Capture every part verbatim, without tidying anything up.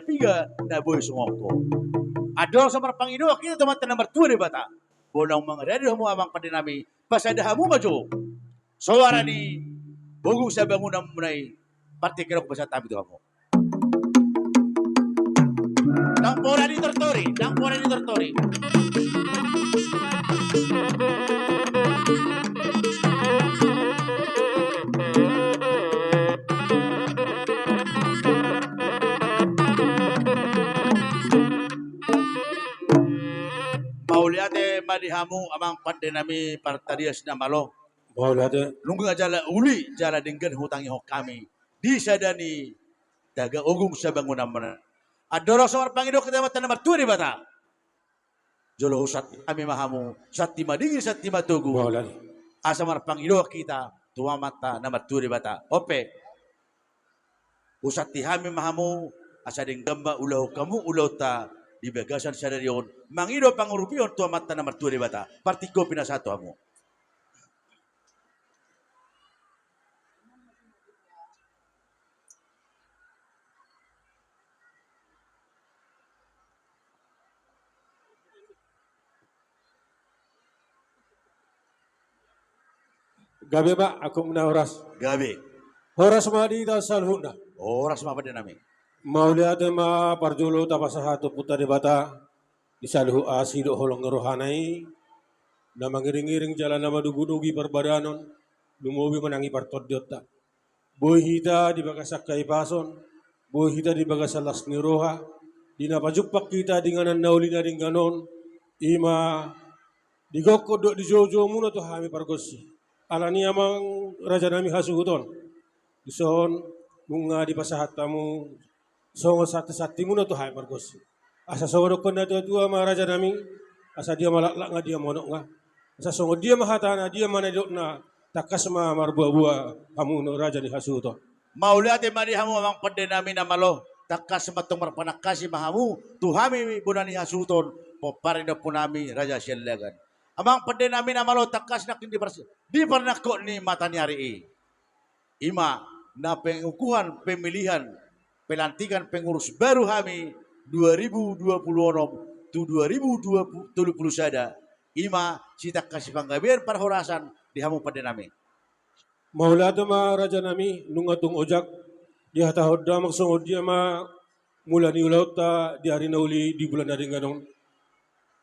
piga na boi songon on. Andorang so marpangidoan hita tu Amanta na martua Debata, unang mangarade hamu amang pande nami, pasada hamu ma jo soara ni Ogung Sabangunan muna i. Partingkian on hupasahat hami tu hamu. Ndang pola ditortori, ndang pola ditortori. Mauliate ma di hamu amang pande nami partarias na malo. Mauliate. Nunga jala uli jala denggan hutangihon hami di sada ni taga Ogung Sabangunan muna. Andorang so marpangidoan hita tu Amanta na martua Debata, jolo husanti hami ma hamu, santi madingin santi matogu. Mauliate. Asa marpangidoan hita tu Amanta na martua Debata. On pe, husanti hami ma hamu, asa denggan ma ulahon hamu ulaonta di bagasan sadari on, mangido pangurupion tu Amanta na martua Debata. Partingkian on pinasahat tu hamu. Gabe ma, angkup na horas. Gabe. Horas ma di hita saluhutna. Horas ma pande nami. Mauliate ma parjolo tapasahat tu Ompunta Debata di saluhut asi dohot holong ni rohana i, na mangiringiring jala na manugunugi parbadanon, lumobi manang i partondionta. Boi hita di bagasan hahipason, boi hita di bagasan las ni roha, di na pajumpang hita di inganan na uli na denggan on, i ma di gokhon dohot di joujou muna tu hami pargonsi. Alani amang raja nami hasuhuton, dison nunga dipasahat hamu songon santisanti muna tu hami pargonsi. Asa songon dokkon na tuatua ma raja nami, asa dia ma laklak nga dia ma unok nga, asa songon dia ma hatana dia ma na nidokna, tangkas ma marbuabua hamu raja ni hasuhuton. Mauliate ma di hamu amang pande nami na malo, tangkas ma tong marpanangkasi ma hamu tu hami bona ni hasuhuton, pomparan ni ompu nami Raja Siallagan. Amang pande nami na malo, tangkas nangkin di pars-, di parnangkok ni mata ni ari i, i ma na pengukuhan pemilihan pelantikan pengurus baru hami dua ribu dua puluh onom tu dua ribu dua puluh, tolu puluh sada, i ma sitangkas panggabean parhorasan di hamu pande nami. Mauliate ma raja nami, nunga tung ojak dihatahon damang songon dia ma mula ni ulaonta di ari na uli di bulan na denggan on.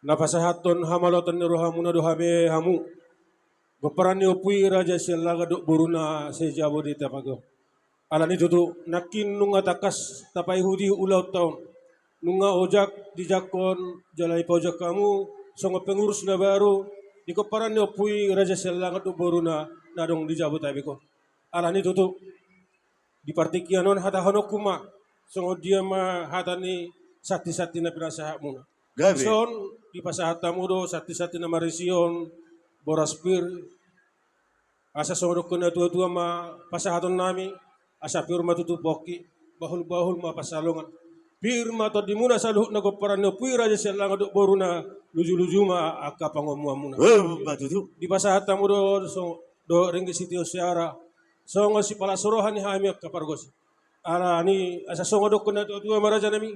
Na pasahathon hamalotan ni rohamuna do hape hamu, gomparan ni ompu i Raja Siallagan dohot boruna se-Jabodetabek on. Alani tutu, nangkin nunga tangkas tapaihutihut ulaonta on, nunga ojak dijangkon jala dipaojak hamu songon pengurus na baru di gomparan ni ompu i Raja Siallagan dohot boruna na adong di Jabodetabek on. Alani tutu, di partingkian on hatahononku ma songon dia ma hata ni santisanti na pinasahatmuna. Gabe. Dison dipasahat hamu do santisanti na marisihon boras pir, asa songon dokkon na tuatua ma pasahatonnami, asa pir ma tutu pongki, bahulbahul ma pansalongan. Pir ma tondimuna saluhutna gomparan ni ompu i Raja Siallagan dohot boruna, lujuluju ma angka pangomoanmuna. Emma tutu. Dipasahat hamu do so-, dohot ringgit sitio siara songon sipalas roha ni hami angka pargonsi. Alani asa songon dokkon na tuatua ma raja nami,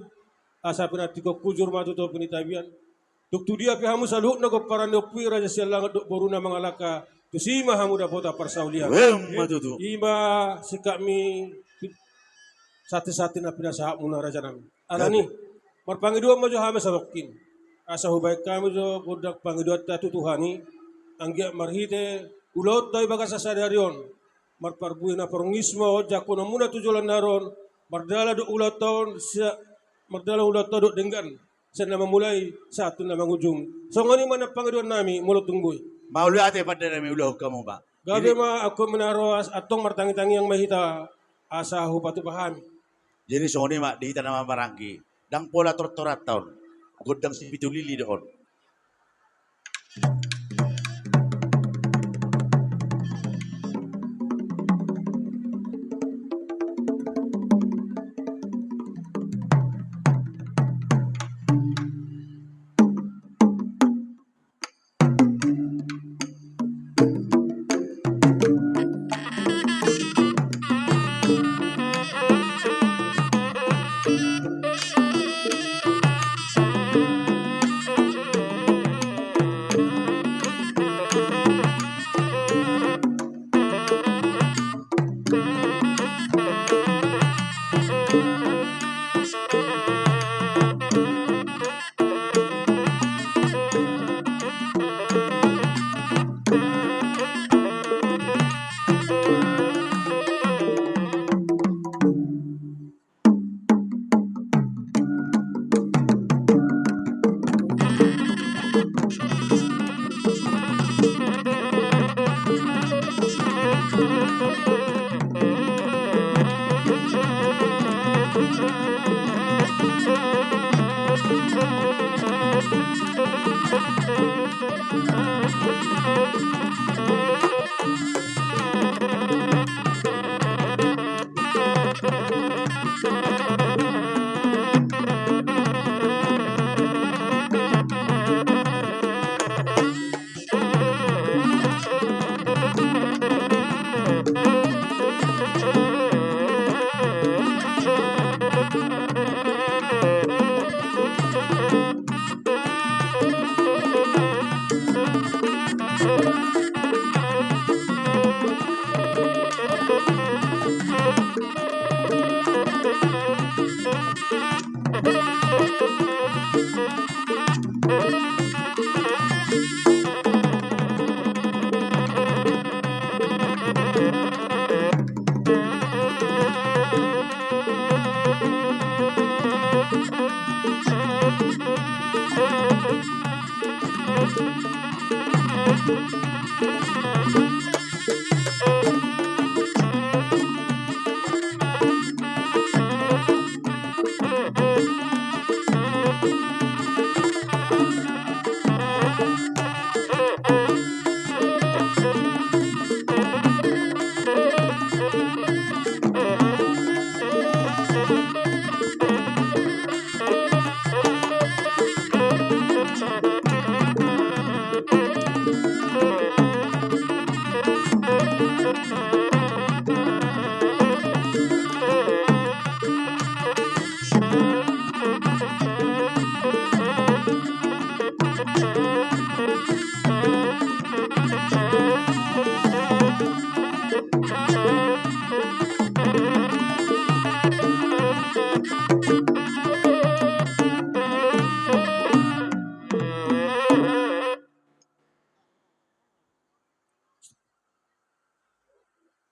asa pinantikhon hujur ma tu topi ni tapian. Tung tu dia pe hamu saluhutna gomparan ni ompu i Raja Siallagan dohot boruna mangalangka, tusi ma hamu dapotan parsaulian. Emma tutu. I ma singkatmi santisanti na pinasahatmuna raja nami. Alani, gabe, marpangidoan ma jo hami sadongkin, asa hubahen hami jo gondang pangidoanta tu Tuhan i, anggiat marhite ulaonta di bagasan sadari on, marparbue na parungis ma on jangkononmuna tu joloan na ro on, mardalan dohot ulaonta on sia-, mardalan ulaonta on dohot denggan sian na mamulai sahat tu na mangujungi. Songon i ma nang pangidoannami molo tung boi. Mauliate pande nami, ulahon hamu ma. Gabe ma, angkup na horas, antong martangiang-tangiang ma hita asa hupatupa hami. Jadi songon i ma di hita na marhahamaranggi, ndang pola tortoranta on, gondang sipitu lili do on.